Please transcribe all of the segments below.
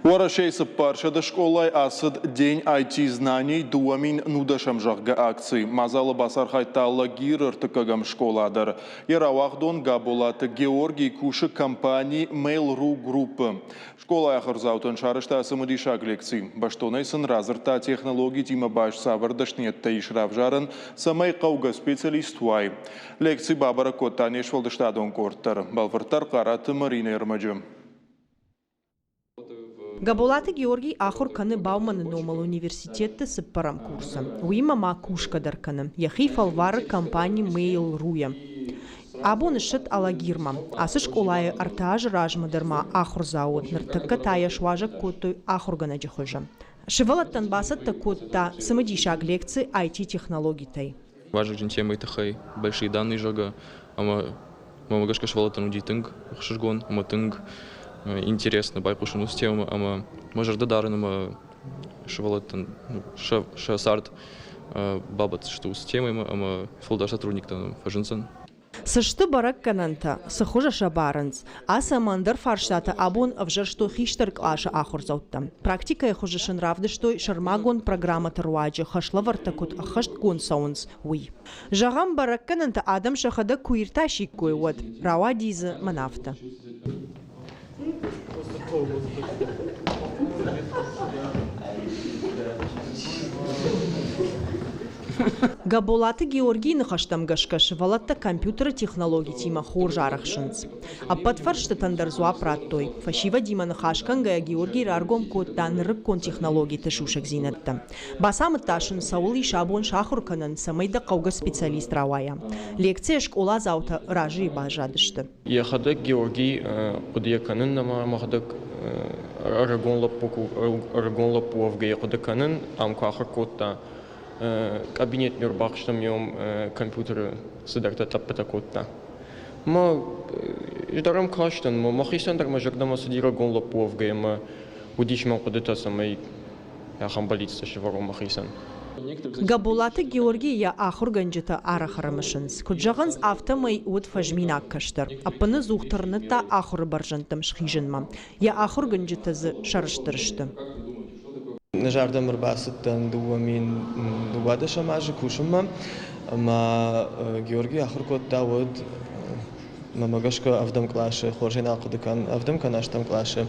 Уӕрӕсейы 400 скъолайы ацыд День IT-знаний 2019, зӕгъгӕ, акци. Мадзалы бацархайдта Алагиры ӕртыккӕгӕм скъола дӕр. Йӕ рауагъдон Габолаты Георгий кусы компани Mail.ru Group-ы. Скъолайы ахуырдзаутӕн сарӕзта цымыдисаг лекци. Бӕстонӕй сын радзырдта технологитимӕ баст цавӕр дӕсныйӕдтӕ ис равзарӕн, цӕмӕй хъӕугӕ специалист уай. Лекци бабӕрӕг кодта не сфӕлдыстадон къорд дӕр. Бӕлвырддӕр Хъараты Маринӕйы ӕрмӕджы. Габолаты Георгий ахуыр кӕны Бауманы номыл университеты цыппӕрӕм курсы. Уыимӕ ма кусгӕ дӕр кӕны. Йӕхи фӕлвары компани Mail.ru-йӕ. Абон ссыд Алагирмӕ. Ацы скъолайы ӕртӕ азы размӕ дӕр ма ахуырдзау уыд, ныртӕккӕ та йӕ суазӕг кодтой ахуыргӕнӕджы хуызы. Сывӕллӕттӕн бацӕттӕ кодта цымыдисаг лекци IT-технологитӕй. Вазыгджын темӕйы тыххӕй большие данные, зӕгъгӕ, ӕмӕ мӕмӕ гӕсгӕ сывӕллӕттӕн уыди тынг ӕхсызгон ӕмӕ тынг интересно байхъусын уыцы темӕмӕ ӕмӕ мӕ зӕрдӕ дарын ӕмӕ сывӕллӕттӕн сӕ цард бабӕтдзысты уыцы темӕимӕ ӕмӕ фылдӕр сотрудниктӕ фӕзындзӕн. Цы сты бӕрӕггӕнӕнтӕ, цы хуызы сӕ барынц? Ацы ӕмӕ ӕндӕр фарстатӕ абон ӕвзӕрстой хистӕр къласы ахуырдзӕуттӕ. Практикӕйы хуызы сын равдыстой сӕрмагонд программӕты руаджы хӕслӕвӕрдтӕ куыд ӕххӕстгонд цӕуынц, уый. Зӕгъӕм, бӕрӕггӕнӕнтӕ адӕм сӕхӕдӕг куы иртасиккой, уӕд рауади дзы мӕн афтӕ. Габолаты Георгийы ныхӕстӕм гӕсгӕ сывӕллӕттӕ компьютеры технологитимӕ хорз арӕхсынц. Ӕппӕт фӕрстытӕн дӕр дзуапп радтой. Фӕсивӕдимӕ ныхас кӕнгӕйӕ Георгий раргом кодта нырыккон технологиты сусӕгдзинӕдтӕ. Бацамыдта сын, цӕуыл ис абон сахуыр кӕнӕн, цӕмӕй дӕ хъӕугӕ специалист рауайа. Лекцийӕ скъоладзаутӕ разыйы баззадысты. Йӕхӕдӕг Георгий хъуыдыйӕ кӕнын ӕмӕ мӕхӕдӕг ӕрыгон лӕппу ӕрыгон лӕппу уӕвгӕйӕ хъуыды кӕнын, ам куы ахуыр кодта, кабинетмӕ ӕрбахызтӕн йӕм компьютеры цыдӕртӕ тъӕппытӕ кодта. Мӕ ӕз дӕр ӕм кастӕн, мӕхицӕн дӕр мӕ зӕрдӕмӕ цыди ӕрыгон лӕппу уӕвгӕйӕ ӕмӕ уыдис мӕм хъуыдытӕ, цӕмӕй ахӕм бӕллицтӕ сӕвӕрон мӕхицӕн. Габолаты Георгий йӕ ахуыргӕнджытӕ арӕх ӕрымысынц. Куыд зӕгъынц, афтӕмӕй уыд фӕзминаг кӕстӕр. Ӕппынӕдзух тырныдта ахуыры бӕрзӕндтӕм схизынмӕ. Йӕ ахуыргӕнджытӕ дзы сӕрыстыр сты. Нӕ зӕрдӕм ӕрбацыдтӕн 2012 азы кусынмӕ, ӕмӕ Георгий ахуыр кодта уӕд мӕмӕ гӕсгӕ ӕвдӕм къласы хорзӕй нал хъуыды кӕн, ӕвдӕм кӕнӕ ӕстӕм къласы.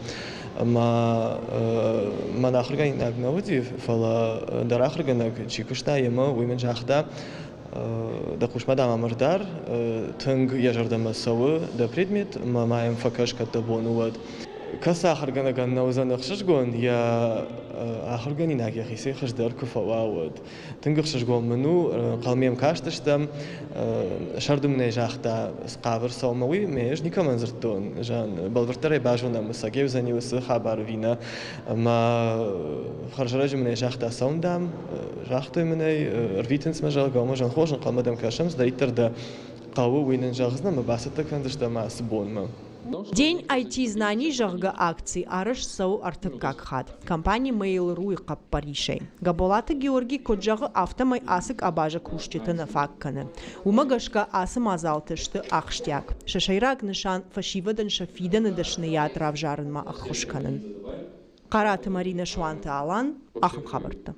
Ӕмӕ мӕн ахуыргӕнинаг нӕ уыди, фӕлӕ дӕр ахуыргӕнӕг чи куыста йемӕ, уый мын загъта, дӕ хъусмӕ дам ӕм ӕрдар, тынг йӕ зӕрдӕмӕ цӕуы дӕ предмет, ӕмӕ ма йӕм фӕкӕс, кӕд дӕ бон у, уӕд. Кӕцы ахуыргӕнӕгӕн нӕ уыдзӕн ӕхсызгон, йӕ ахуыргӕнинаг йӕхицӕй хуыздӕр куы фӕуа, уӕд. Тынг ӕхсызгон мын у, хъалмӕ кастыстӕм, сӕрды мын ӕй загъта, хъавы рцӕуынмӕ, уый мӕ ӕз никӕмӕн дзырдтон, зӕгъын, бӕлвырддӕр ӕй базонӕм, цӕгӕй уыдзӕни уыцы хабар ӕви нӕ. Ӕмӕ хӕрзӕрӕджы мын ӕй загъта, цӕуын дам, загътой мын ӕй, ӕрвитынц мӕ, зӕгъгӕ, уымӕ зӕгъын, хорз ӕнхъӕлмӕ дӕм кӕсӕм, цыдӕриддӕр дӕ хъӕуы, уый нын зӕгъдзынӕ ӕмӕ бацӕттӕ кӕндзыстӕм ацы бонмӕ. День IT-знаний, зӕгъгӕ, акци арӕзт цӕуы ӕртыккаг хатт. Компани Mail.ru-йы хъӕппӕрисӕй. Габолаты Георгий куыд зӕгъы, афтӕмӕй ацы къабазы кусджыты нӕ фаг кӕны. Уымӕ гӕсгӕ ацы мадзалтӕ сты ахсджиаг. Сӕ сӕйраг нысан фӕсивӕдӕн сӕ фидӕны дӕсныйад равзарынмӕ ӕххуыс кӕнын. Хъараты Маринӕ, Суанты Алан, ахӕм хабӕрттӕ.